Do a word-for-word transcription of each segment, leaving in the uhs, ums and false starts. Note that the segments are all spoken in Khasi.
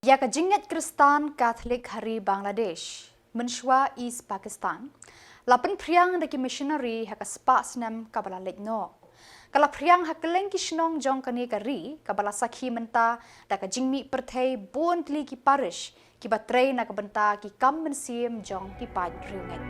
Ïa ka jingngeit Khristan Katholik ha ri Bangladesh mynshuwa East Pakistan la pynphriang da ki missionary ha ka spah snem kaba la leit noh. Ka la phriang ha kylleng ki shnong jong kane ka ri kaba la sakhi mynta da ka jingmih pyrthei bun tylli ki parish kiba trei na ka bynta ki kam mynsiem jong ki paid riewngeit.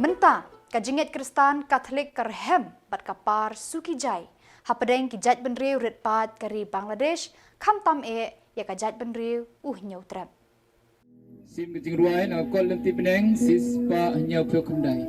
Mynta ka jingngeit Khristan Katholik ka rhem bad ka par suki jai hapdeng ki jaitbynriew rit paid ka ri Bangladesh, khamtam eh ïa ka jaitbynriew u Hynñiewtrep. Sim ka jingrwai na ka kot lynti bneng shispah hynñiewphew khyndai.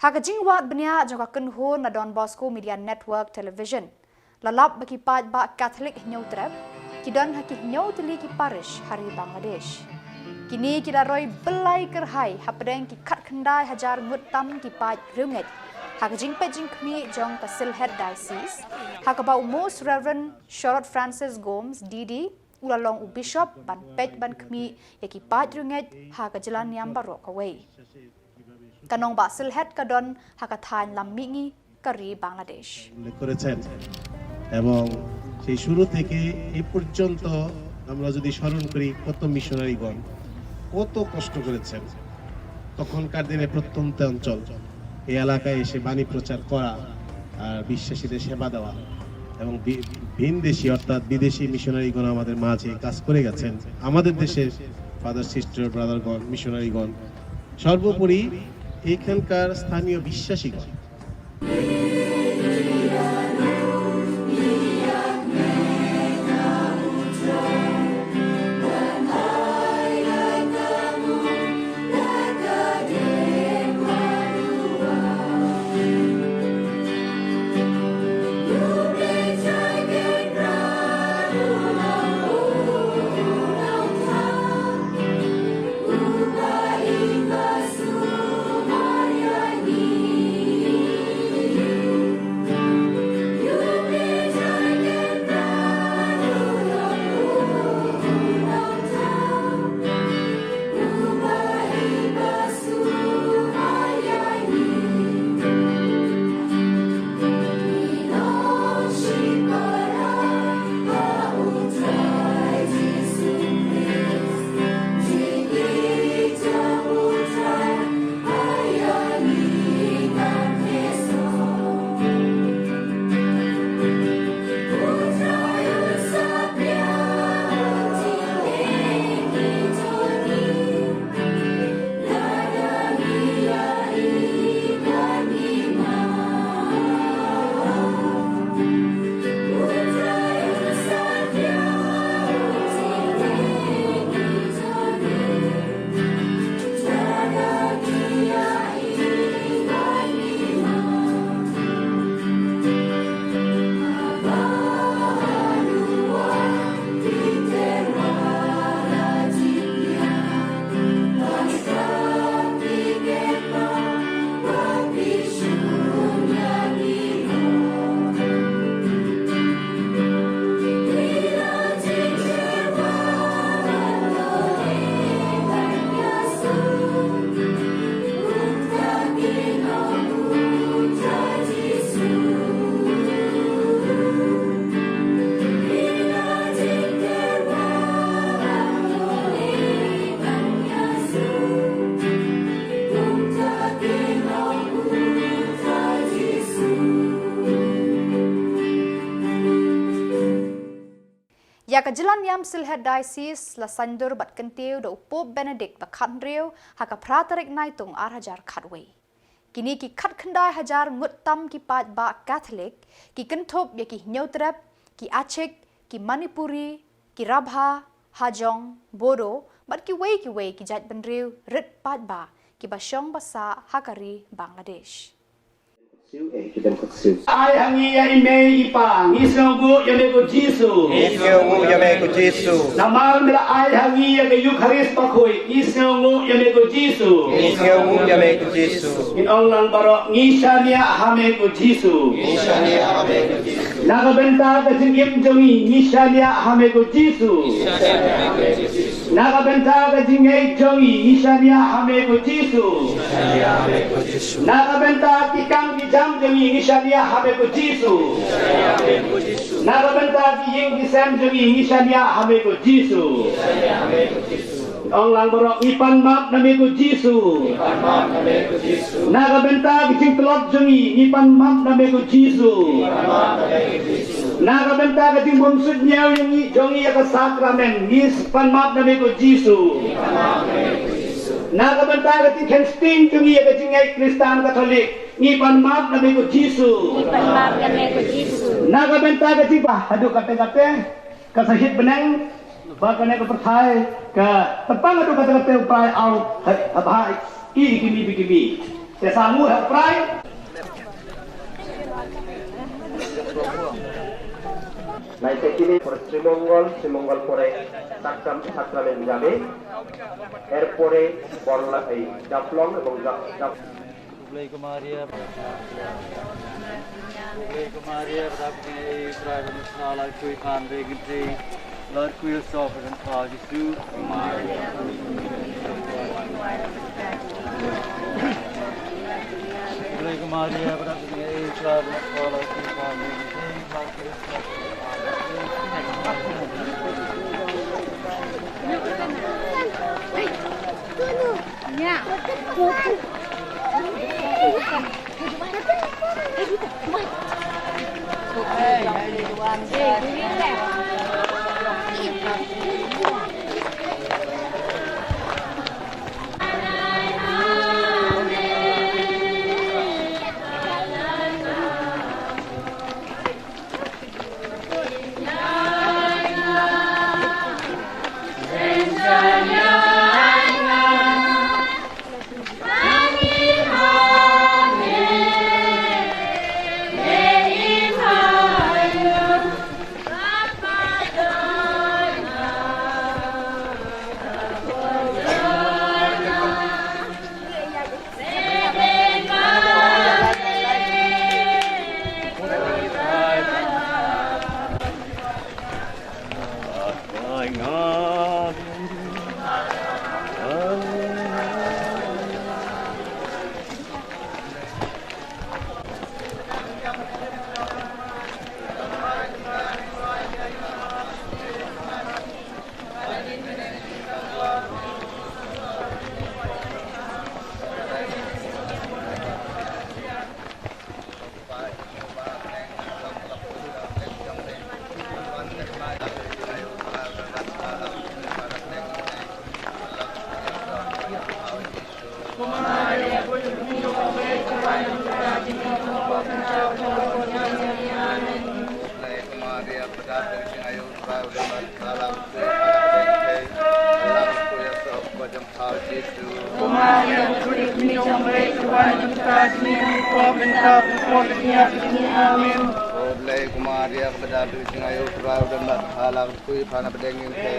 Ha ka jingwad bniah jong ka kynhun na Don Bosco Media Network Television, la lap ba ki paidbah Katholik Hynñiewtrep ki don ha ki hynñiew tylli ki parish ha ri Bangladesh. Kine ki la roi byllai kyrhai hapdeng ki khatkhyndai hajar ngut tam ki paid riewngeit ha ka jingpeit jingkhmih jong ka Sylhet Diocese, ha kaba u Most Reverend Sherrod Francis Gomes, D D, u la long u Bishop ban peit ban khmih ïa ki paid riewngeit ha ka jylla niam baroh kawei. Ka nongbah Sylhet ka don ha ka thaiñ Lammihngi ka ri Bangladesh. উল্লেখ করেছেন এবং সেই শুরু থেকে এ পর্যন্ত আমরা যদি স্মরণ করি কত মিশনারিগণ কত কষ্ট করেছেন। তখনকার দিনে প্রত্যন্ত অঞ্চল এই এলাকায় এসে বাণী প্রচার করা আর বিশ্বাসীদের সেবা দেওয়া এবং বি-, ভিনদেশি অর্থাৎ বিদেশি মিশনারিগণ আমাদের মাঝে কাজ করে গেছেন। আমাদের দেশের ফাদার, সিস্টার, ব্রাদারগণ, মিশনারিগণ, সর্বোপরি এখানকার স্থানীয় বিশ্বাসীগণ। Ïa ka Jyllaniam Sylhet Diocese la saiñdur bad kyntiew da u Pope Benedict ba khathynriew ha ka phra tarik Naitung ar hajar khatwei. Kine ki khatkhyndai hajar ngut tam ki paidbah Katholik ki kynthup ïa ki Hynñiewtrep, ki Achik, ki Manipuri, ki Rabha, Hajong, Bodo bad kiwei kiwei ki jaitbynriew rit paidbah kiba shong ba sah ha ka ri Bangladesh. Ai ha ngi ïa i mei i pa, ngi sngewnguh ïa me ko Jisu. Ngi sngewnguh ïa me ko Jisu. Namar me la ai ha ngi ïa ka Eukharist bakhuid, ngi sngewnguh ïa me ko Jisu. Ngi sngewnguh ïa me ko Jisu. Ngin ong lang baroh, ngi shaniah ha me ko Jisu. Ngi shaniah ha me ko Jisu. Na ka bynta ka jingim jong ngi, ngi shaniah ha me ko Jisu. Ngi shaniah ha me ko Jisu. Na ka bynta ka jingngeit jong ngi, ngi shaniah ha me ko Jisu. Na ka bynta ki kam ki jam jong ngi, ngi shaniah ha me ko Jisu. Na ka bynta ki ïing ki sem jong ngi, ngi shaniah ha me ko Jisu. Ong lang baroh, ngi pan map na me ko Jisu. Na ka bynta ki jingtlot jong ngi, ngi pan map na me ko Jisu. Na ka bynta ka jingbymsuidñiew jong ngi, jong ngi ïa ka sakramen, ngi pan map na me ko Jisu. Na ka bynta ka jingkheiñ sting jong ngi ïa ka jingngeit Khristan Katholik, ngi pan map na me ko Jisu. Ngi pan map na me ko Jisu. Na ka bynta ka jingpah haduh kate kate ka sahit bneng, ba kane ka pyrthai ka pynpang haduh kate kate u prai aw ha, ha bha i kimi bi kimi. Te sa mu ha u prai. Lai te kini পরে শ্রীমঙ্গল, শ্রীমঙ্গল পরে সাক্রাম-, সাক্রামেন্ট যাবে, এরপরে বরলা, এই জাফলং এবং জাফ-, জাফ-, Ublei ko Maria, Ublei ko Maria, bada kane i Trai ban sala kui pan be genti, lar kui so ban pa Jisu. Ublei ko Maria, bada kane i Trai ban sala kui pan be genti, lar kui so ban pa Jisu. Amen. O Blei ko Maria, kaba da dei jingïaid, U Trai u don bad pha, la kyrkhu ïa pha na pdeng ïing ki.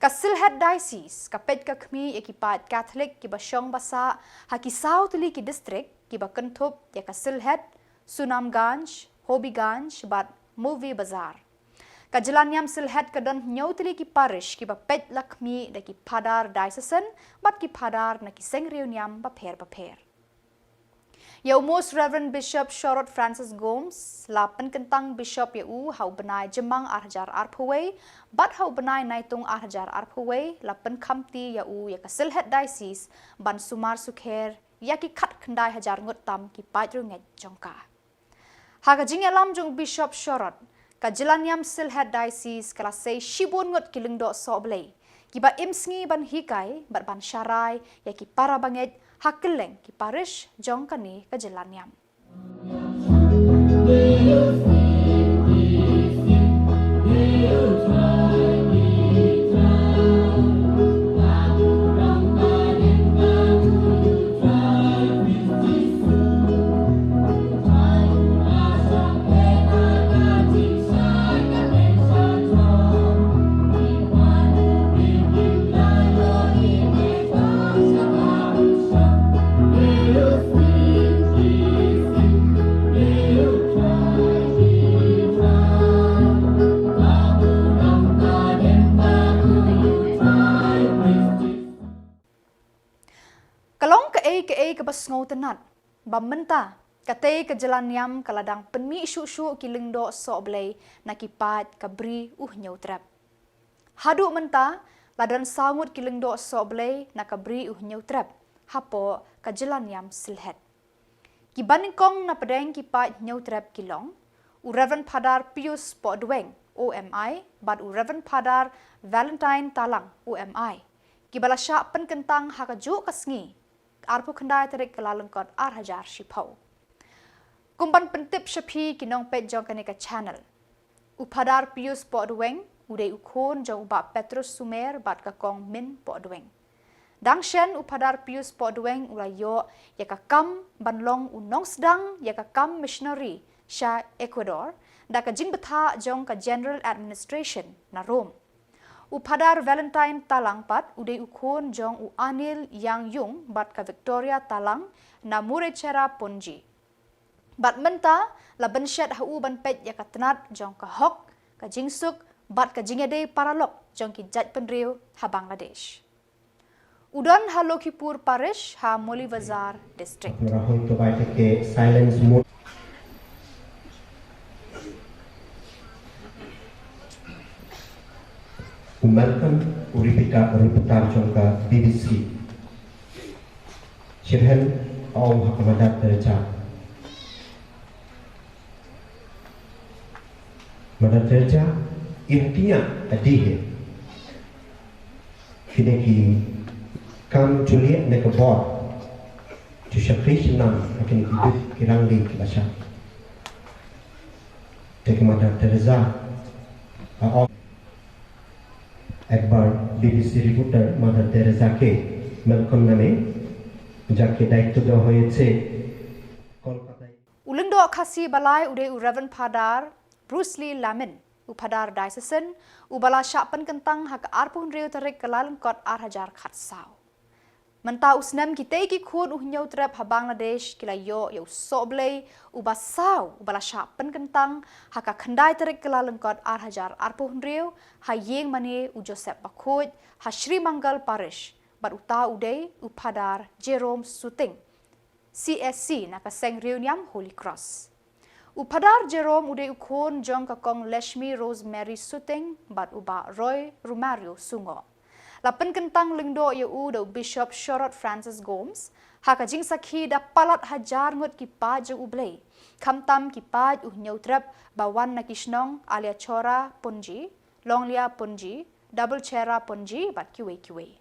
Ka Sylhet Diocese ka peit ka khmih ïa ki paid Katholik kiba shong ba sah ha ki saw tylli ki district kiba kynthup ïa ka Sylhet, Sunamganj, Hobbyganj bad Mowlvibazar. Ka Jyllaniam Sylhet ka don hynñiew tylli ki parish kiba peit la khmih da ki phadar diocesan bad ki phadar na ki seng riewniam bapher bapher. Ïa u Most Reverend Bishop Shorrod Francis Gomes la pynkyntang Bishop ïa u ha u bnai Jymmang ar hajar arphew wei, bad ha u bnai Naitung ar hajar arphew wei la pynkhamti ïa u ïa ka Sylhet Diocese ban sumar sukher ïa ki khatkhyndai hajar ngut tam ki paid riewngeit jong ka. Ha ka jingïalam jong u Bishop Shorrod, ka jyllaniam Sylhet Diocese ka la sei shibun ngut ki lyngdoh sohblei kiba im sngi ban hikai bad ban sharai ïa ki para bangeit ha kylleng ki parish jong kane ka jyllaniam. Ka long kaei kaei kaba sngewtynnat ba mynta katei ka jyllaniam ka la dang pynmih shuh shuh ki lyngdoh sohblei na ki paid ka Bri U Hynñiewtrep. Haduh mynta la don saw ngut ki lyngdoh sohblei na ka Bri U Hynñiewtrep hapoh ka jyllaniam Sylhet. Kiba nyngkong na pdeng ki paid Hynñiewtrep ki long u Reverend Phadar Pius Pohdweng, O M I, bad u Reverend Phadar Valentine Talang, O M I, kiba la shah pynkyntang ha kajuh ka sngi, arphew khyndai tarik Kyllalyngkot ar hajar shiphew. Kum ban pyntip sha phi ki nongpeit jong kane ka channel, u Phadar Pius Pohdweng u dei u khun jong u Bah Petrus Sumer bad ka Kong Min Pohdweng. Dang shen, u Phadar Pius Pohdweng u la ïoh ïa ka kam ban long u nongsdang ïa ka kam missionary sha Ecuador da ka jingbthah jong ka General Administration na Rome. U Phadar Valentine Talang pat u dei u khun jong u Anil Yang Yung bad ka Victoria Talang na Murechera, Pongji. Bad mynta la bynshet ha u ban peit ïa ka tnat jong ka hok, ka jingsuk bad ka jingïadei paralok jong ki jaitbynriew ha Bangladesh. U don ha Lokhipur Parish ha Moulibazar District. আপনারা হয়তো বাইরে থেকে silence mode. U Malcolm, u reporter, reporter jong ka B B C. Sirhen, ong ha ka Mother Teresa. Mother Teresa, i hatinya adi he. Kine ki kam juliet ne ka bor. Tu shakri shinam, ha kine ki duk ki rangli ki basha. Te ka Mother Teresa, a ong. Ekbar B B C reporter Mother Teresa ke Malcolm name, jake daityo dewa hoye che Kolkata. U lyngdoh Khasi balai u dei u Reverend Phadar Bruce Lee Lamin, u Phadar Diocesan, uba la shah pynkyntang ha ka arphew hynriew tarik Kyllalyngkot ar hajar khatsaw. Mynta u snem kitei ki khun U Hynñiewtrep ha Bangladesh ki la ïoh ïa u sohblei uba saw uba la shah pynkyntang ha ka khyndai tarik Kyllalyngkot ar hajar arphew hynriew ha ïing mane u Joseph Bakhuid ha Sri Mangal Parish, bad uta u dei u Phadar Jerome Suting, C S C na ka seng riewniam Holy Cross. U Phadar Jerome u dei u khun jong ka Kong Leshmi Rosemary Suting bad u Bah Roy Romario Sungoh. La pynkyntang lyngdoh ïa u da u Bishop Shorrod Francis Gomes ha ka jingsakhi da palat hajar ngut ki paid jong U Blei, khamtam ki paid U Hynñiewtrep ba wan na ki shnong Aliachora Pongji, Longlia Pongji, Double Chera Pongji bad kiwei kiwei.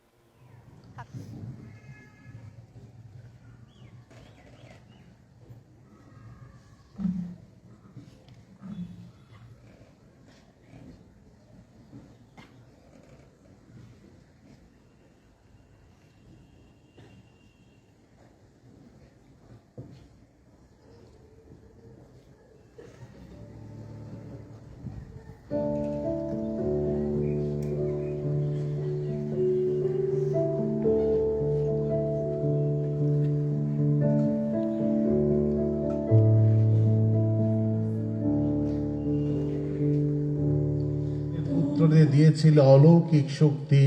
পুত্রদের দিয়েছিলে অলৌকিক শক্তি,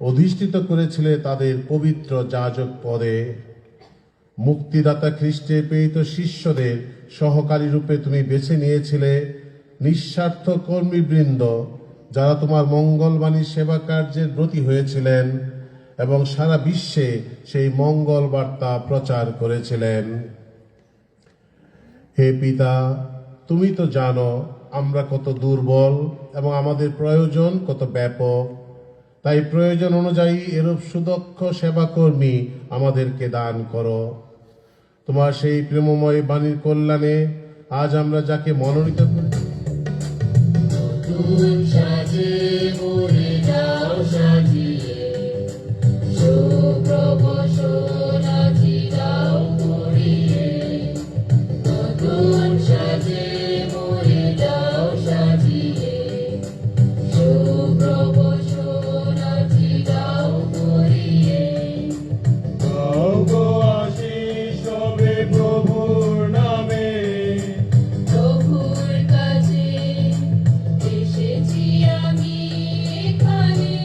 অধিষ্ঠিত করেছিলে তাদের পবিত্র যাজক পদে। মুক্তিদাতা খ্রিস্টে প্রেরিত শিষ্যদের সহকারী রূপে তুমি বেছে নিয়েছিলে নিঃস্বার্থ কর্মীবৃন্দ, যারা তোমার মঙ্গলবাণী সেবা কার্যের ব্রতী হয়েছিলেন এবং সারা বিশ্বে সেই মঙ্গল বার্তা প্রচার করেছিলেন। হে পিতা, তুমি তো জানো আমরা কত দুর্বল এবং আমাদের প্রয়োজন কত ব্যাপক। তাই প্রয়োজন অনুযায়ী এরূপ সুদক্ষ সেবাকর্মী আমাদেরকে দান করো। তোমার সেই প্রেমময় বাণীর কল্যাণে আজ আমরা যাকে মনোনীত করেছি। নতুন সাজে ভরে দাও সাজিয়ে, শুভ্র বসন আজি দাও করিয়ে। নতুন সাজে ভরে দাও সাজিয়ে, শুভ্র বসন আজি দাও করিয়ে। দাও গো আশীষ সবে প্রভুর নামে। প্রভুর কাছে এসেছি আমি এখানে।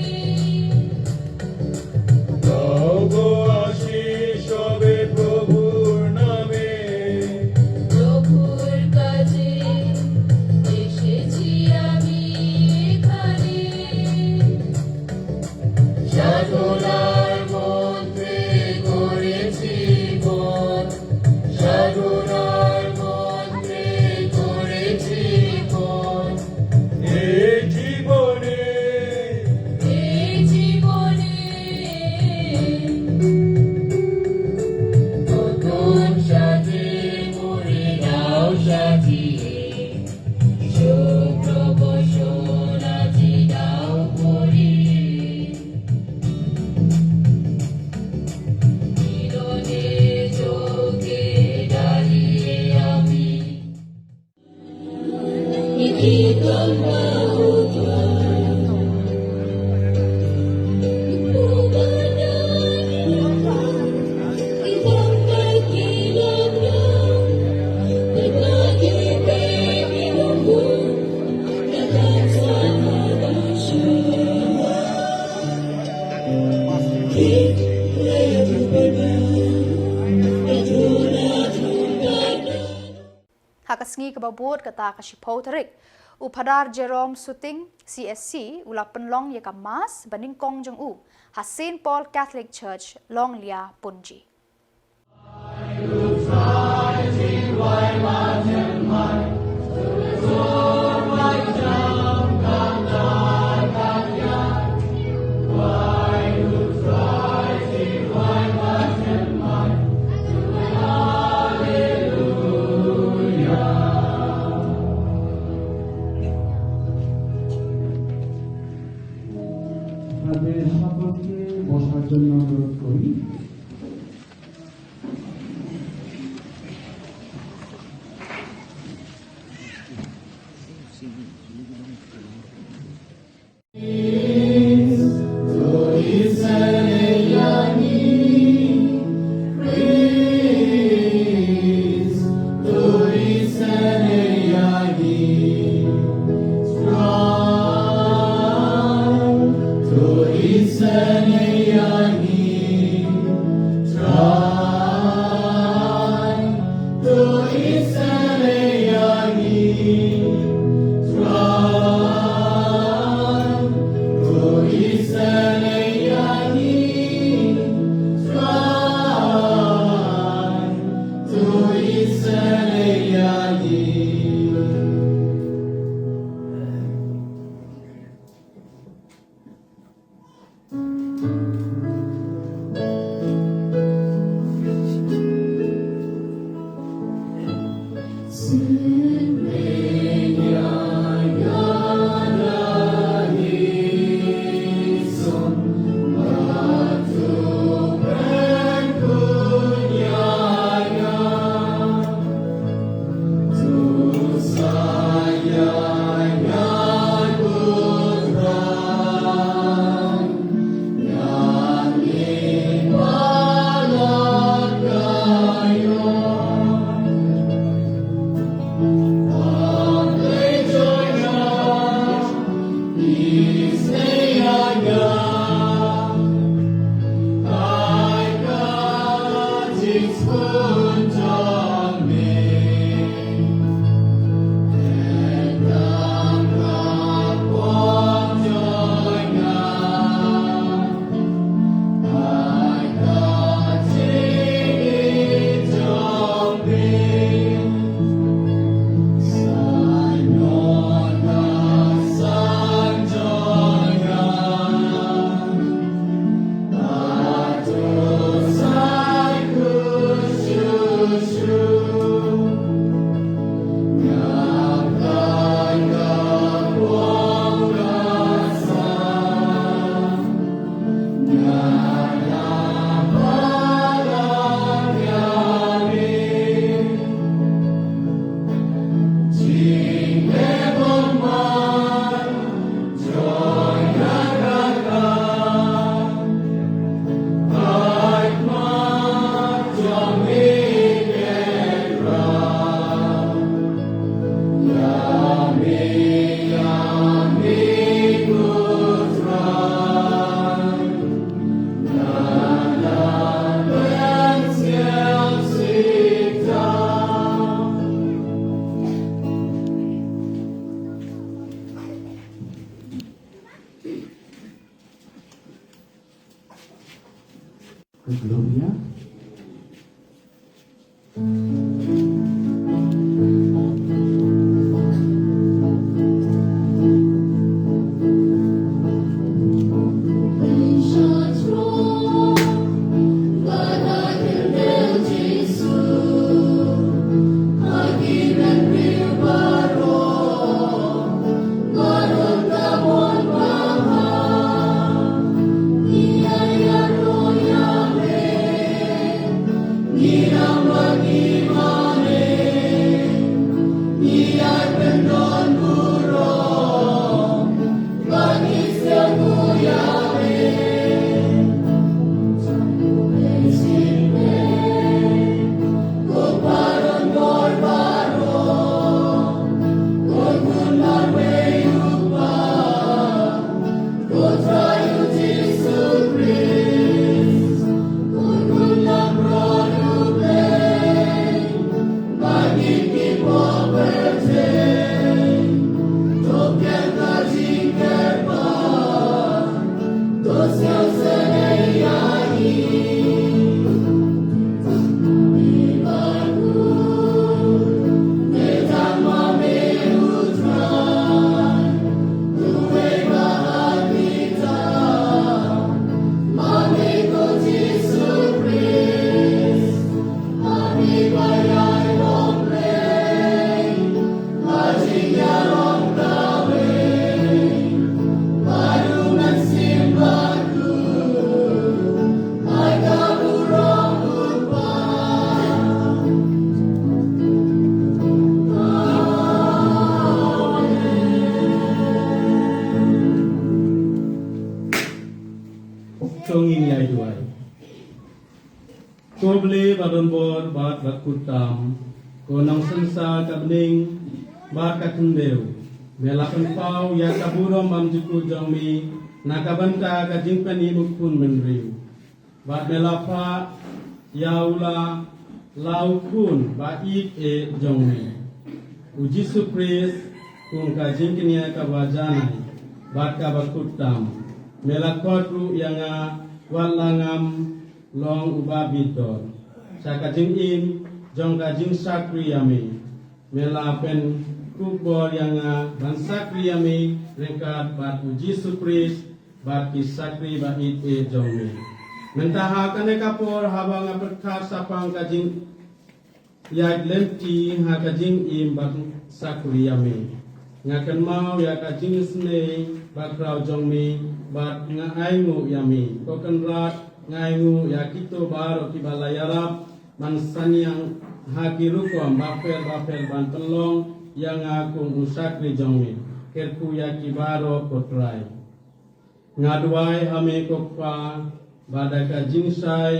দাও গো আশীষ সবে প্রভুর নামে। প্রভুর কাছে এসেছি আমি এখানে। সাধনার মন্ত্রে করেছি পণ, সাধনার মন্ত্রে করেছি পণ। এ জীবনে, এ জীবনে নতুন সাজে ভরে দাও সাজিয়ে, শুভ্র বসন আজি দাও করিয়ে। মিলনে চোখে দাঁড়িয়ে আমি। Ha ka sngi kaba bud, kata ka shiphew tarik, u Phadar Jerome Suting, C S C, u la pynlong ïa ka Mass ba nyngkong jong u ha Saint Paul Catholic Church, Longlia, Pumji. তাদের সকলকে বসার জন্য অনুরোধ করি। Haleluya. To ngin ïai duwai. Ko Blei ba don bor bad ba kut tam, ko nongsynshar ka bneng bad ka khyndew, me la pynpaw ïa ka burom bymjukut jong me na ka bynta ka jingpynim u khun bynriew. Bad me la phah ïa u la u khun ba ïeit eh jong me, u Jisu Khrist, kum ka jingkñia kaba janai bad kaba kut tam. Me la khot ruh ïa nga wat la ngam long uba bit dor sha ka jingim jong ka jingshakri ïa me. Me la pynkup bor ïa nga ban shakri ïa me ryngkat bad u Jisu Khrist bad ki shakri ba ïeit eh jong me. Mynta ha kane ka por haba nga pyrkhat shaphang ka jingïaid lynti ha ka jingim bad shakri ïa me, nga kynmaw ïa ka jingisynei bakhraw jong me bad nga ainguh ïa me. Ko Kynrad, nga ainguh ïa kito baroh kiba la ïarap ban synñiang ha ki rukom bapher bapher ban pynlong ïa nga kum u shakri jong me. Kyrkhu ïa ki baroh ko Trai. Nga duwai ha me ko Kpa, ba da ka jingshai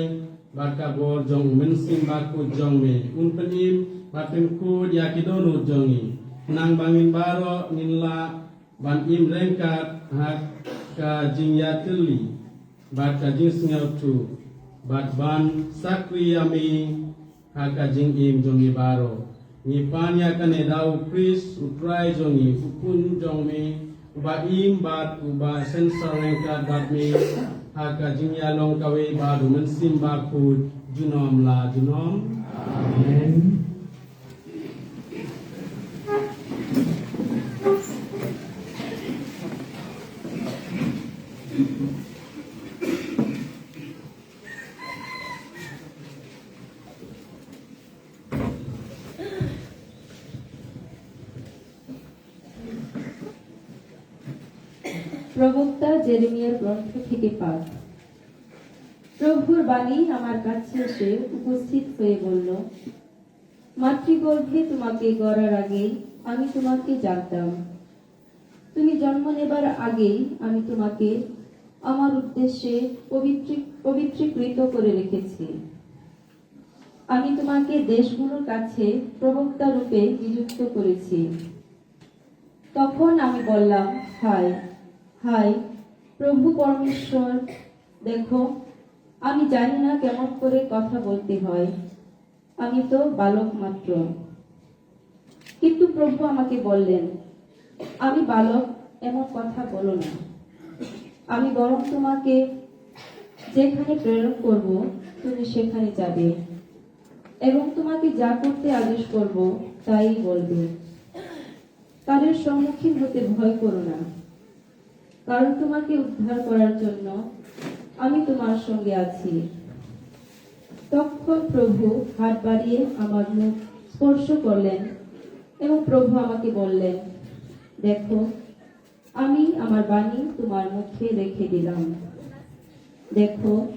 bad ka bor jong u Mynsiem Bakhuid jong me, un pynim bad pynkhuid ïa ki dohnud jong ngi, khnang ba ngin baroh ngin lah ban im ryngkat ha ka jingïatylli bad ka jingsngewthuh, bad ban shakri ïa me ha ka jingim jong ngi baroh. Ngi pan ïa kane da u Khrist u Trai jong ngi, u Khun jong me, uba im bad uba synshar ryngkat bad me ha ka jingïalong kawei bad u Mynsiem Bakhuid, junom la junom. Amen. প্রবক্তা জেরেমিয়ার গ্রন্থ থেকে পাঠ। প্রভুর বাণী আমার কাছে এসে উপস্থিত হয়ে বলল, "মাতৃগর্ভে তোমাকে গড়ার আগেই আমি তোমাকে জানতাম। তুমি জন্ম নেবার আগেই আমি তোমাকে আমার উদ্দেশ্যে পবিত্রী-, পবিত্রীকৃত করে রেখেছি। আমি তোমাকে দেশগুলোর কাছে প্রবক্তা রূপে নিযুক্ত করেছি।" তখন আমি বললাম, "হায়, হায়, প্রভু পরমেশ্বর, দেখো, আমি জানি না কেমন করে কথা বলতে হয়, আমি তো বালক মাত্র।" কিন্তু প্রভু আমাকে বললেন, "আমি বালক, এমন কথা বলো না। আমি বরং তোমাকে যেখানে প্রেরণ করব, তুমি সেখানে যাবে এবং তোমাকে যা করতে আদেশ করব, তাই বলবে। কারোর সম্মুখীন হতে ভয় করো না, কারণ তোমাকে উদ্ধার করার জন্য আমি তোমার সঙ্গে আছি। তখন প্রভু হাত বাড়িয়ে আমার মুখ স্পর্শ করলেন এবং প্রভু আমাকে বললেন, "দেখো, আমি আমার বাণী তোমার মুখে রেখে দিলাম। দেখো,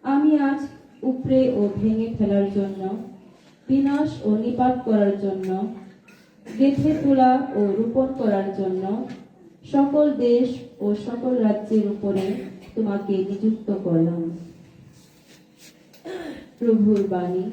আমি আজ উপড়ে ও ভেঙে ফেলার জন্য, বিনাশ ও নিপাত করার জন্য, গেঁথে তোলা ও রোপণ করার জন্য, সকল দেশ ও সকল রাজ্যের উপরে তোমাকে নিযুক্ত করলাম।" প্রভুর বাণী।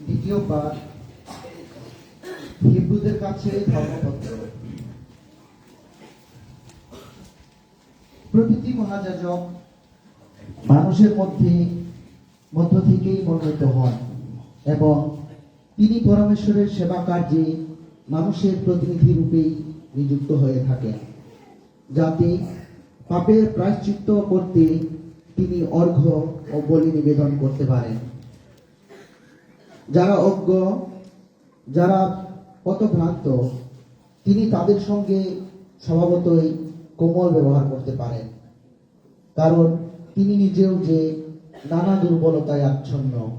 দ্বিতীয় পাঠ, হিব্রুদের কাছে ধর্মপত্র। প্রতিটি মহাযাজক মানুষের মধ্যে, মধ্য থেকেই মনোনীত হন এবং তিনি পরমেশ্বরের সেবা কার্যে মানুষের প্রতিনিধি রূপেই নিযুক্ত হয়ে থাকেন, যাতে পাপের প্রায়শ্চিত্ত করতে তিনি অর্ঘ্য ও বলি নিবেদন করতে পারেন। যারা অজ্ঞ, যারা পথভ্রান্ত, তিনি তাদের সঙ্গে স্বভাবতই কোমল ব্যবহার করতে পারেন, কারণ তিনি নিজেও যে নানা দুর্বলতায় আচ্ছন্ন।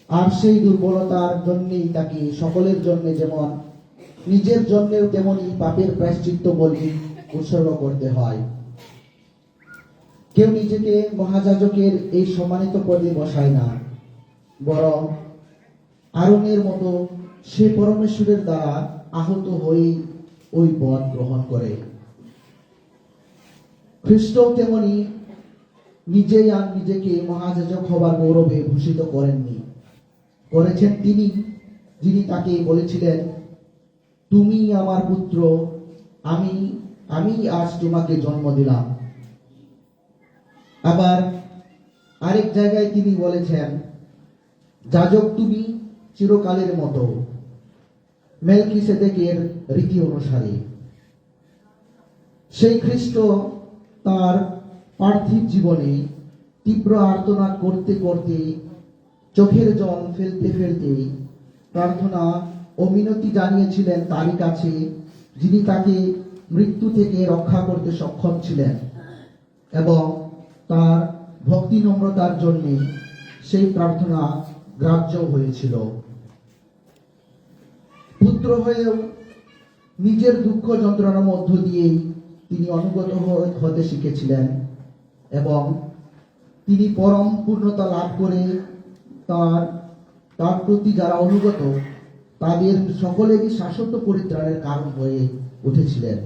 আর সেই দুর্বলতার জন্যেই তাকে সকলের জন্যে যেমন নিজের জন্যেও তেমনি পাপের প্রায়শ্চিত্ত বলি উৎসর্গ করতে হয়। কেউ নিজেকে মহাযাজকের এই সম্মানিত পদে বসায় না, বরং আরনের মতো সে পরমেশ্বরের দ্বারা আহত হয়েই ওই পদ গ্রহণ করে। খ্রিস্টও তেমনি নিজেই আর নিজেকে মহাযাজক হবার গৌরবে ভূষিত করেননি, করেছেন তিনি, যিনি তাকে বলেছিলেন, "তুমি আমার পুত্র, আমি, আমি আজ তোমাকে জন্ম দিলাম।" আবার আরেক জায়গায় তিনি বলেছেন, "যাজক তুমি চিরকালের মতো, মেলকিসেদেকের রীতি অনুসারে।" সেই খ্রিস্ট তার পার্থিব জীবনে তীব্র আর্তনাদ করতে করতে, চোখের জল ফেলতে ফেলতে প্রার্থনা ও মিনতি জানিয়েছিলেন তারই কাছে, যিনি তাকে মৃত্যু থেকে রক্ষা করতে সক্ষম ছিলেন, এবং তার ভক্তি নম্রতার জন্য সেই প্রার্থনা গ্রাহ্য হয়েছিল। পুত্র হয়েও নিজের দুঃখ যন্ত্রণার মধ্য দিয়েই তিনি অনুগত হ-, হতে শিখেছিলেন, এবং তিনি পরম পূর্ণতা লাভ করে তার, তার প্রতি যারা অনুগত, তাদের সকলেরই শাশ্বত পরিত্রাণের কারণ হয়ে উঠেছিলেন।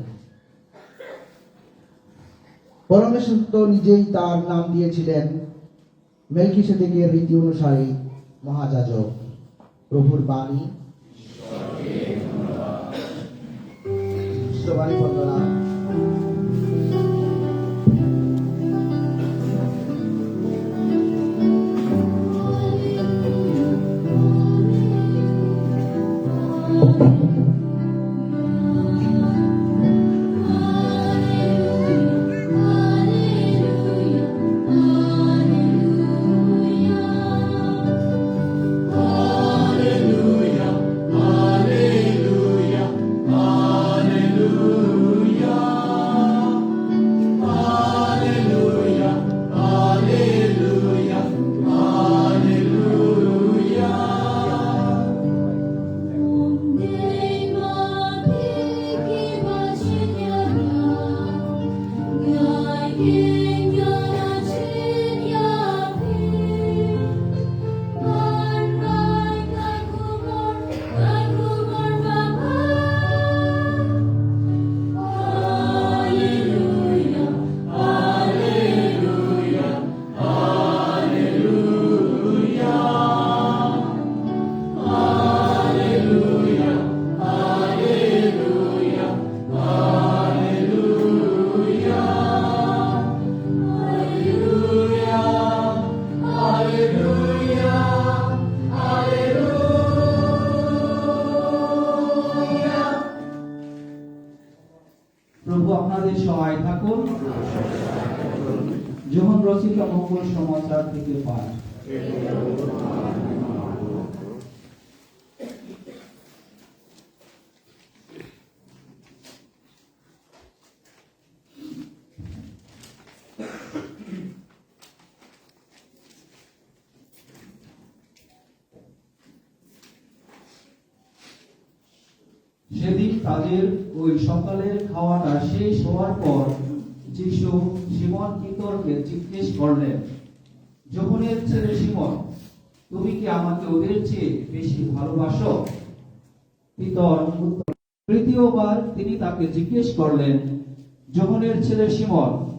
পরমেশ্বর তো নিজেই তার নাম দিয়েছিলেন মেলকিসেদেকের রীতি অনুসারে মহাযাজক। প্রভুর বাণী। ঈশ্বরবাণী বন্দনা। প্রভু আপনাদের সহায় থাকুন। যোহন রচিত মঙ্গল সমাচার থেকে পাঠ। সেদিন তাদের ওই সকালের খাওয়াটা শেষ হওয়ার পর যিশু সিমন পিতরকে জিজ্ঞেস করলেন, "যোহনের ছেলে সিমন, তুমি কি আমাকে ওদের চেয়ে বেশি ভালোবাসো?" পিতর উত্তর, তৃতীয়বার তিনি তাকে জিজ্ঞেস করলেন, "যোহনের ছেলে সিমন,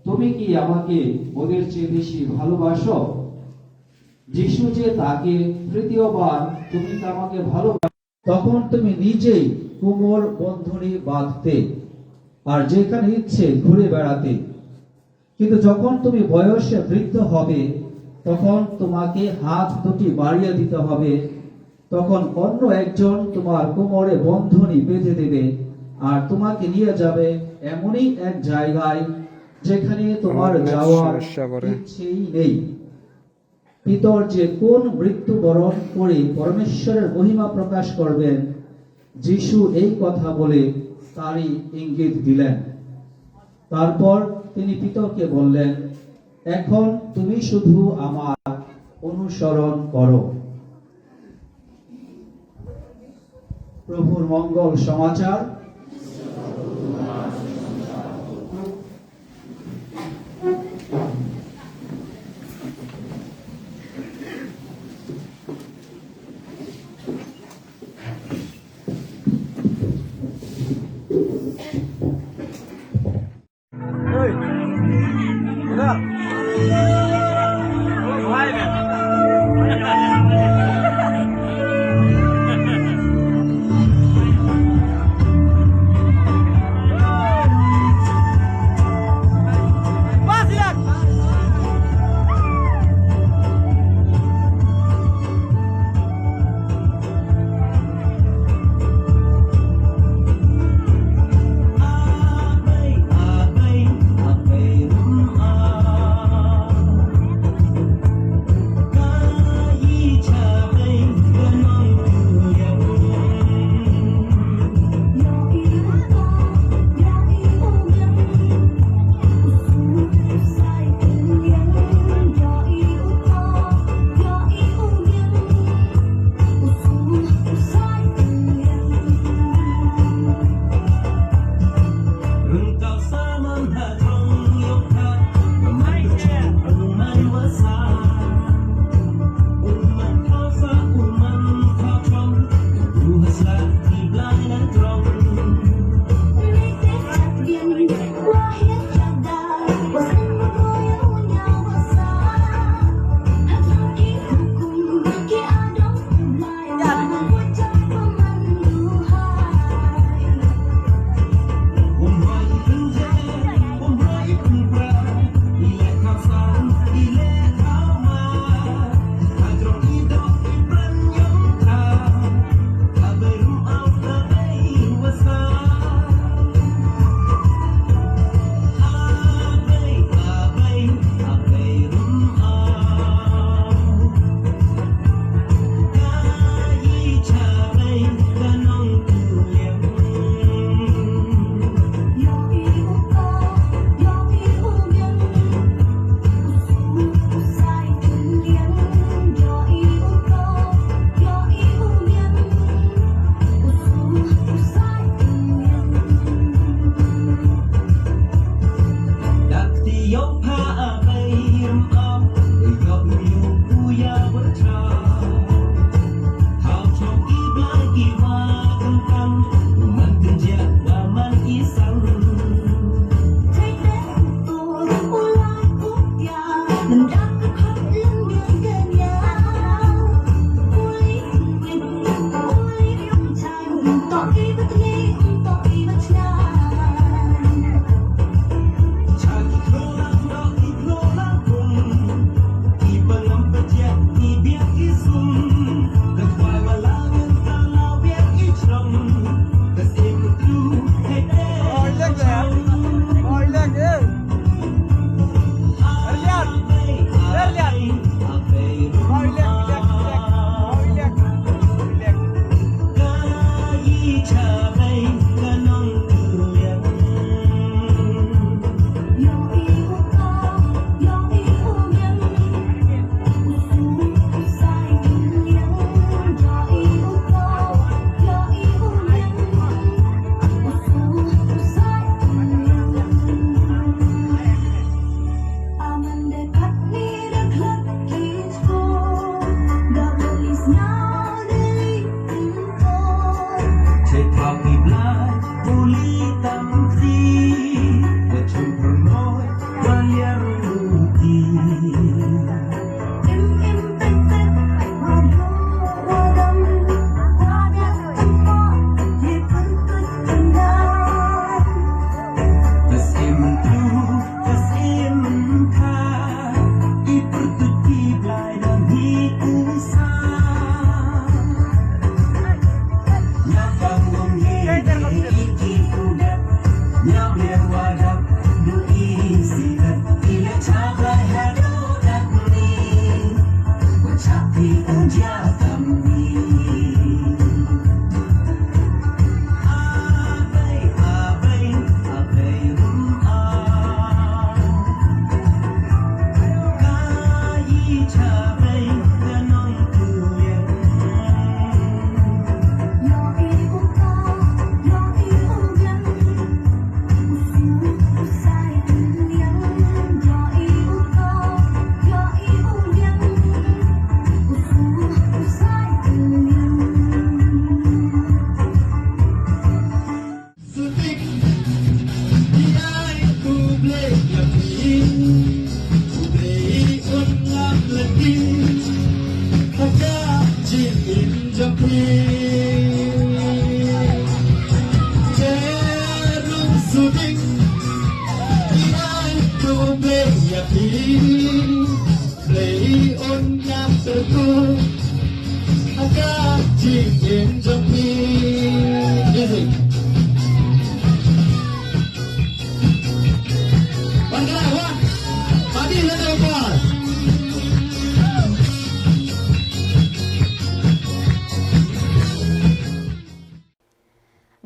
তুমি কি আমাকে ওদের চেয়ে বেশি ভালোবাসো?" যিশু যে তাকে তৃতীয়বার, "তুমি কি আমাকে ভালোবাসো?" তখন তুমি নিজেই কোমর বন্ধনী বাঁধতে, আর যেখানে ইচ্ছে ঘুরে বেড়াতে। কিন্তু যখন তুমি বয়সে বৃদ্ধ হবে, তখন তোমাকে হাত দুটি বাড়িয়ে দিতে হবে। তখন অন্য একজন তোমার কোমরে বন্ধনী বেঁধে দেবে, আর তোমাকে নিয়ে যাবে এমনই এক জায়গায়, যেখানে তোমার যাওয়ার ইচ্ছেই নেই। পিতর যে কোন মৃত্যুবরণ করে পরমেশ্বরের মহিমা প্রকাশ করবেন, যিশু এই কথা বলে তারই ইঙ্গিত দিলেন। তারপর তিনি পিতরকে বললেন, "এখন তুমি শুধু আমার অনুসরণ করো।" প্রভুর মঙ্গল সমাচার।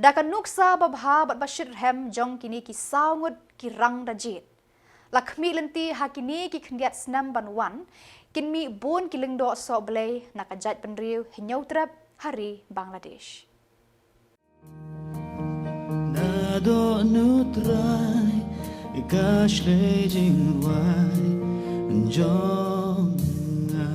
Da ka nuksa babha bad ba shitrhem jong kine ki saw ngut ki rang da jied, la khmih lynti ha kine ki khyndiat snem ban wan, kin mih bun ki lyngdoh sohblei na ka jaitbynriew Hynñiewtrep ha ri Bangladesh. Naduh U Trai ka shlei jingduwai jong nga.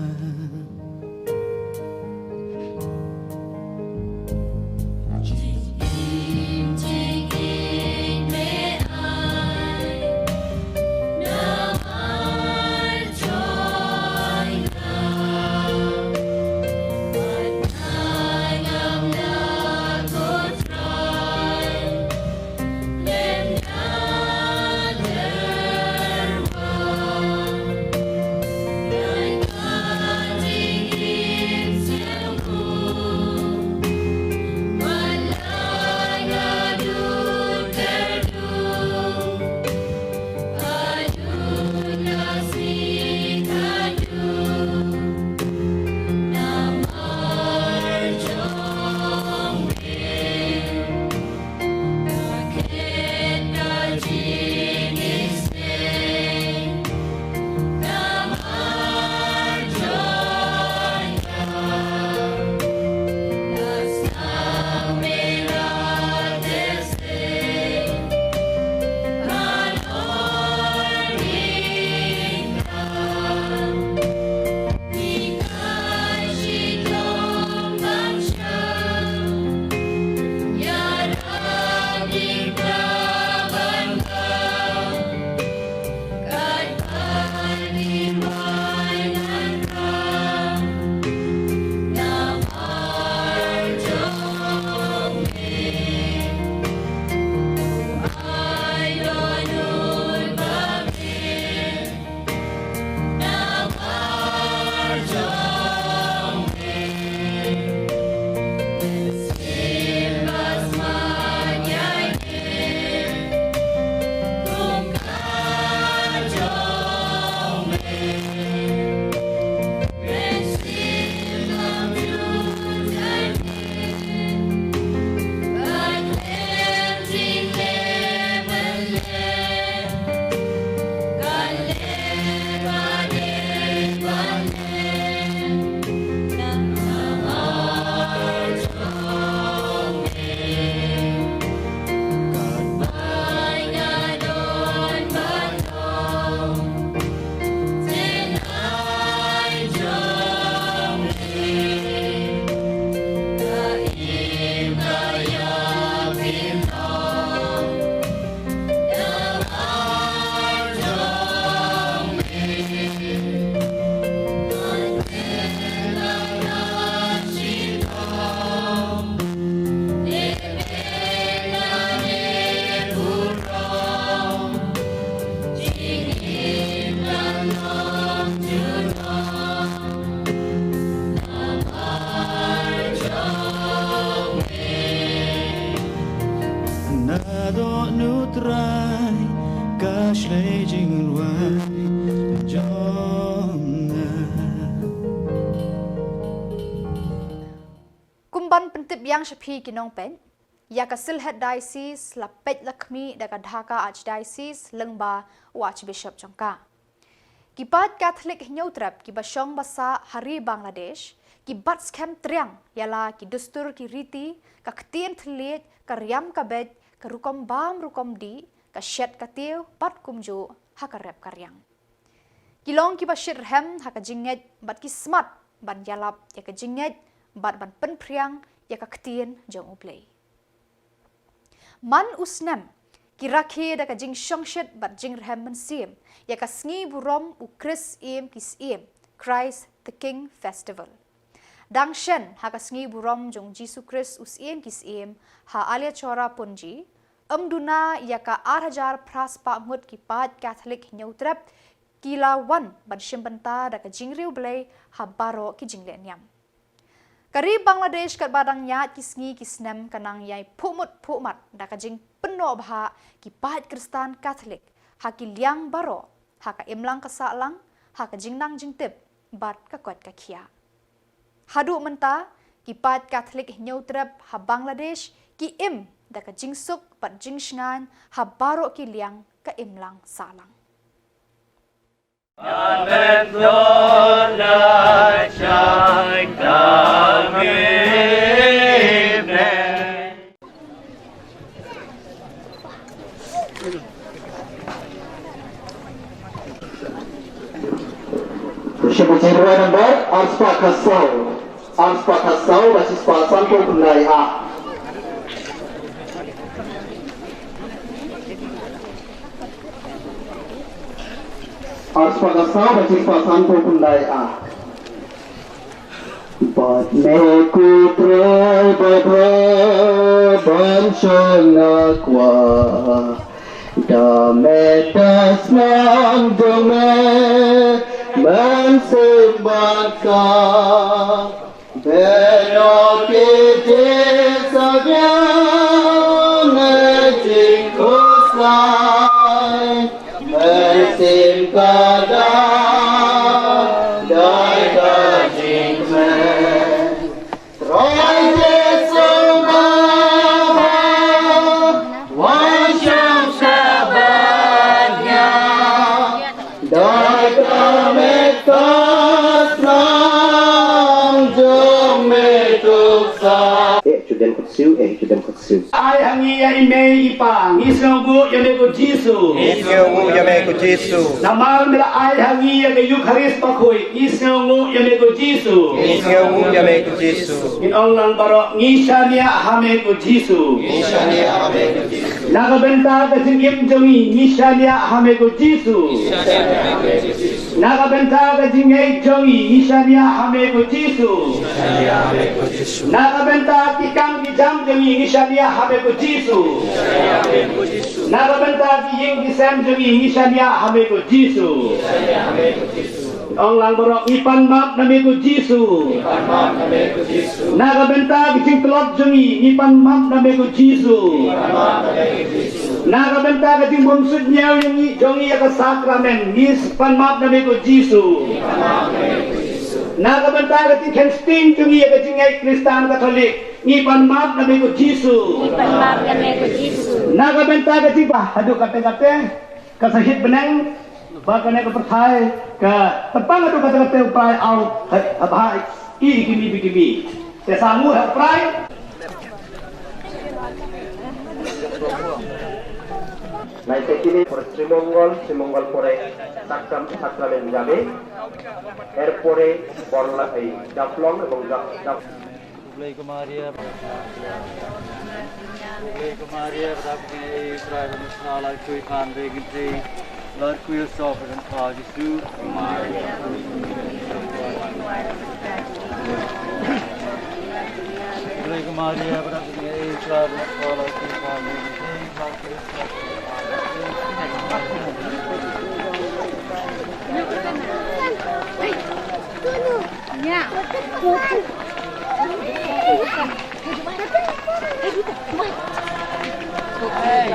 U Trai ka shlei jingrwai jong nga. Kum ban pyntip ïa nga sha phi ki nongpeit, ïa ka Sylhet Diocese la peit la khmih da ka Dhaka Archdiocese lyngba u Archbishop jong ka. Ki paid Katholik Hynñiewtrep kiba shong ba sah ha ri Bangladesh ki bat skhem triang ïa la ki dustur ki riti, ka ktien thylliej, ka riam ka beit, ka rukom bam rukom dih, ka shet ka tiew bad kumjuh ha ka rep ka riang. Ki long kiba shit rhem ha ka jingngeit bad ki smat ban ïalap ïa ka jingngeit bad ban pynphriang ïa ka ktien jong U Blei. Man u snem ki rakhe da ka jingshongshit bad jingrhem mynsiem ïa ka sngi burom u Khrist Syiem ki Syiem, Christ the King Festival. Dang shen ha ka sngi burom jong Jisu Khrist u Syiem ki Syiem ha Aliachora Pwnji, ym duna ïa ka ar hajar phra spah ngut ki paid Katholik Hynñiewtrep ki la wan ban shim bynta da ka jingriewblei ha baroh ki jingleh niam. Ka ri Bangladesh katba dang ïaid ki sngi ki snem ka nang ïai phuhmut phuhmat da ka jingpynnoh bha ki paid Khristan Katholik ha ki liang baroh, ha ka imlang ka sahlang, ha ka jingnang jingtip bad ka koit ka khiah. Haduh mynta ki paid Katholik Hynñiewtrep ha Bangladesh ki im da ka jingsuk bad jingshngaiñ ha baroh ki liang ka imlang sahlang. Sha ka jingrwai number arspah khatsaw, arspah khatsaw bad shispah sanphew khyndai A. Arspah khatsaw bad shispah sanphew khyndai A. Bad me ko Trai ba bha ban shong na kwah, da me da snam jong me mynsiem ban kah. Beno ki jingsabiang na jingkhuslai, mynsiem ka da dei ka jingkmen. Trai Jisu ba bha, wan shong sha bad ïa. Dei ka met ka snam jong me tuk sa. Eh, Judem Khutsiu, eh, Judem Khutsiu. Ai ha ngi ïa i mei i pa, ngi sngewnguh ïa me ko Jisu. Ngi sngewnguh ïa me ko Jisu. Namar me la ai ha ngi ïa ka Eukharist bakhuid, ngi sngewnguh ïa me ko Jisu. Ngi sngewnguh ïa me ko Jisu. Ngin ong lang baroh, ngi shaniah ha me ko Jisu. Ngi shaniah ha me ko Jisu. Na ka bynta ka jingim jong ngi, ngi shaniah ha me ko Jisu. Na ka bynta ka jingngeit jong ngi, ngi shaniah ha me ko Jisu. Na ka bynta ki kam ki jam jong ngi, ngi shaniah ha me ko Jisu. Na ka bynta ki ïing ki sem jong ngi, ngi shaniah ha me ko Jisu. Ong lang baroh, ngi pan map na me ko Jisu. Na ka bynta ka jingtlot jong ngi, ngi pan map na me ko Jisu. Na ka bynta ka jingbymsuidñiew jong ngi, jong ngi ïa ka sakramen, ngi pan map na me ko Jisu. Na ka bynta ka jingkheiñ sting jong ngi ïa ka jingngeit Khristan Katholik, ngi pan map na me ko Jisu. Ngi pan map na me ko Jisu. Na ka bynta ka jingba haduh kate kate, ka sahit bneng, ba kane ka pyrthai ka pynpang haduh kata kata u Trai aw ha, ha bha i kimi bi kimi. Te sa nguh ha u Trai. Lai te kini por Srimongol, Srimongol pore sakram, sakramen jabe. Erpore por la ei daplong ebong dap, dap. Khublei ko Maria. Khublei ko Maria, bad khublei ko Maria, bad khublei ko Maria, bad khublei ko Maria. Khublei ko Maria, bad khublei ko Maria, bad khublei ko Maria. Amen.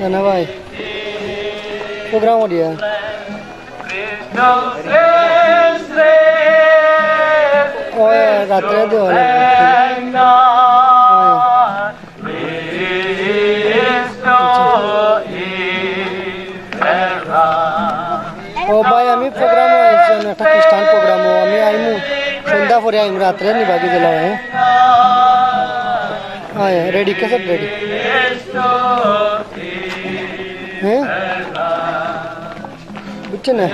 Ana bai. Program ho diya. Oh, ya, ratre de ho. Oh, ya. O bai, ami program oi, jon ekta Christian program oi, ami aimu, সন্ধ্যা পরে aimu, ratre ni bagi jela, eh? Oi, ready, cassette ready. Eh? Buchna.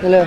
Hello.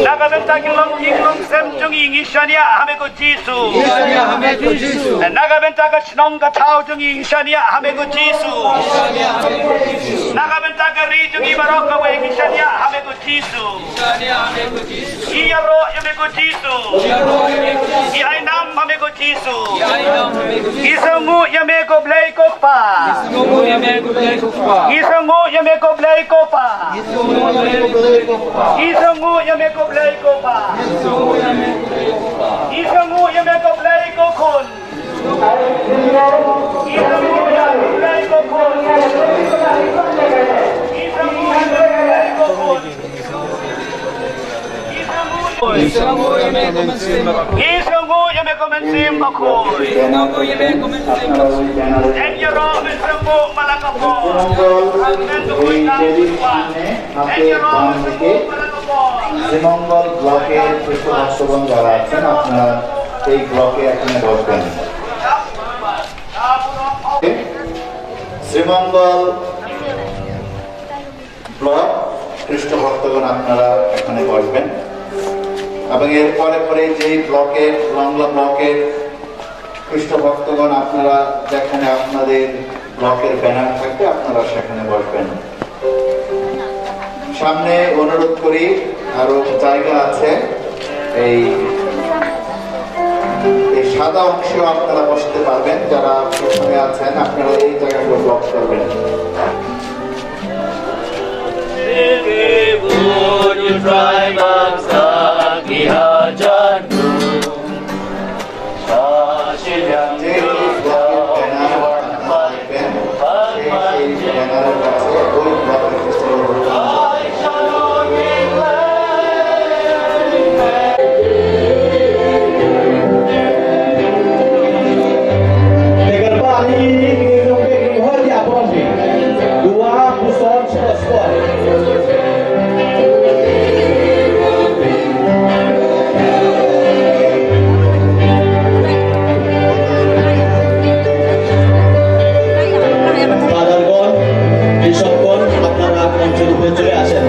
Naga bynta ki longkynglong sem jong ngi ngi shaniah ha me ko Jisu. Ngi shaniah ha me ko Jisu. Naga bynta ka shnong ka thaw jong ngi ngi shaniah ha me ko Jisu. Naga bynta ka ri jong ngi baroh kawei ngi shaniah ha me ko Jisu. Ngi ïaroh ïa me ko Jisu. Ngi ai nam ha me ko Jisu. Ngi sngewnguh ïa me ko Blei ko Kpa. Ngi sngewnguh ïa me ko Blei ko Kpa. Ngi sngewnguh ïa me ko Blei ko Kpa. Ngi sngewnguh ïa me ko Blei ko Khun. Ngi sngewnguh ïa me ko Blei ko Khun. Ngi sngewnguh ïa me ko Blei ko Khun. Ngi sngewnguh ïa me ko Mynsiem Bakhuid. Yn ïaroh Mynsiem Bakhuid man la ka por. Amen. Bakhuid na Bakhuid. Yn ïaroh Mynsiem Bakhuid man la ka por. শ্রীমঙ্গল ব্লকের কৃষ্ণ ভক্তগণ যারা আছেন, আপনারা এই ব্লকে এখানে বসবেন। শ্রীমঙ্গল ব্লক খ্রিস্ট ভক্তগণ, আপনারা এখানে বসবেন এবং এর পরে পরে যেই ব্লকের, লংলা ব্লকের খ্রিস্ট ভক্তগণ, আপনারা যেখানে আপনাদের ব্লকের ব্যানার থাকবে, আপনারা সেখানে বসবেন। সামনে অনুরোধ করি, আরো জায়গা আছে, এই, এই সাদা অংশে আপনারা বসতে পারবেন। যারা পেছনে আছেন, আপনারা এই জায়গাগুলো ব্লক করবেন। যে ব্লকের ব্যানার আপনারা দেখবেন, সেই, সেই ব্যানারের কাছে ফাদারগণ, বিশপগণ, আপনারা মঞ্চের উপরে চলে আসেন।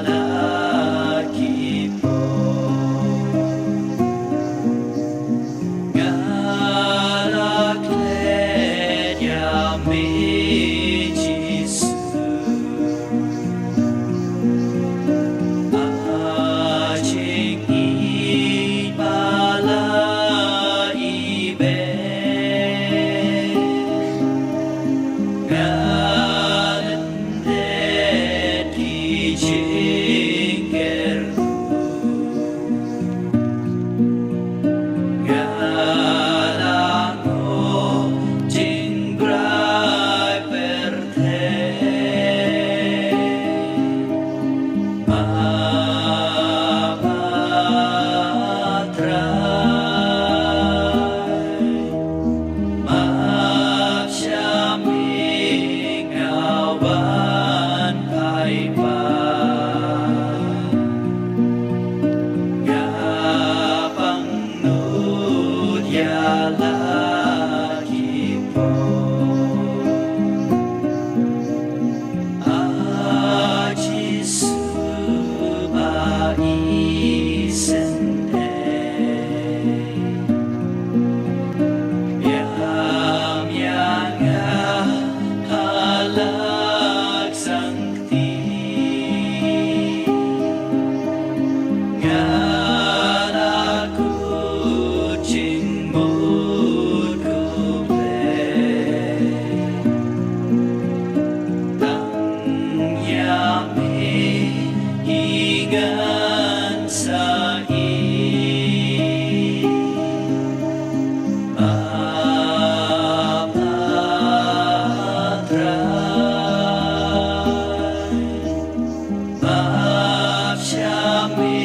la ki por. Nga la klet ïa me Jisu. A jingïeit ba la ibeh. Nga lyndet ki jingker. Nga la ngoh jingbrai pyrthei. Ma, ma Trai, ma sha me nga wan phai pat. Nga pang nud ïa la ki por. A Jisu ba isynei. Biang ïa nga halak sang Nga la kut jingmut khublei tang ïa me hi ngan sa ïeit. Baba Trai, bad sha me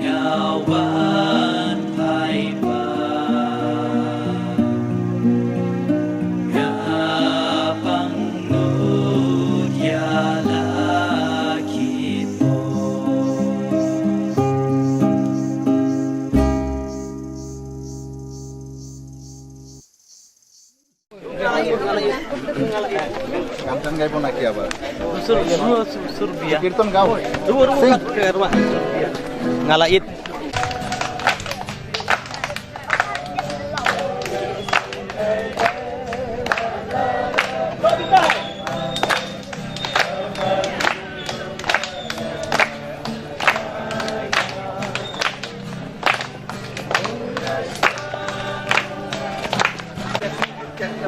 nga wan phai pat. Nga pang nud ïa la ki por. Kam tan gai pon aki abar. Sur, sur, sur, sur bia. Kirtan gao. Ruwa, ruwa, ruwa, ruwa. Nga la ïeit.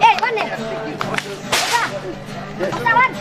Eh, wan deh. Wan. Wan.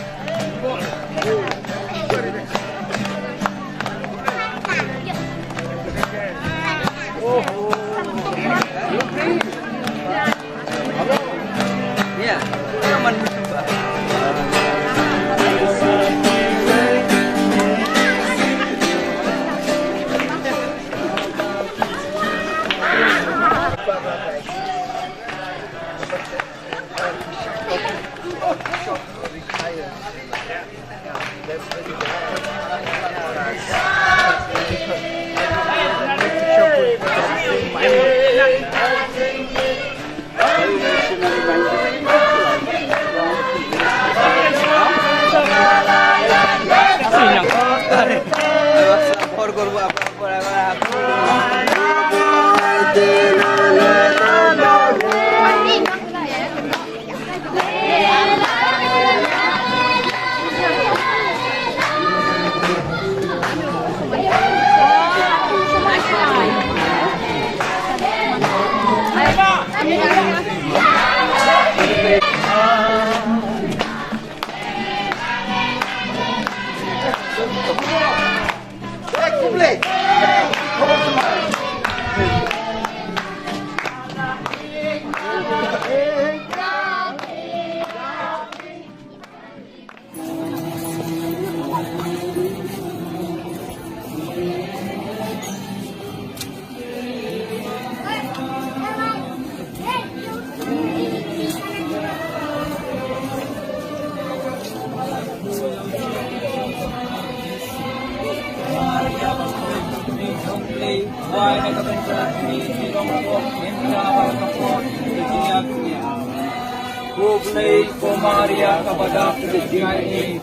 Khublei ko Maria kaba dap jingaiei.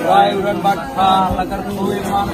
Rai u don bad ka la kyrkhu ïa ma.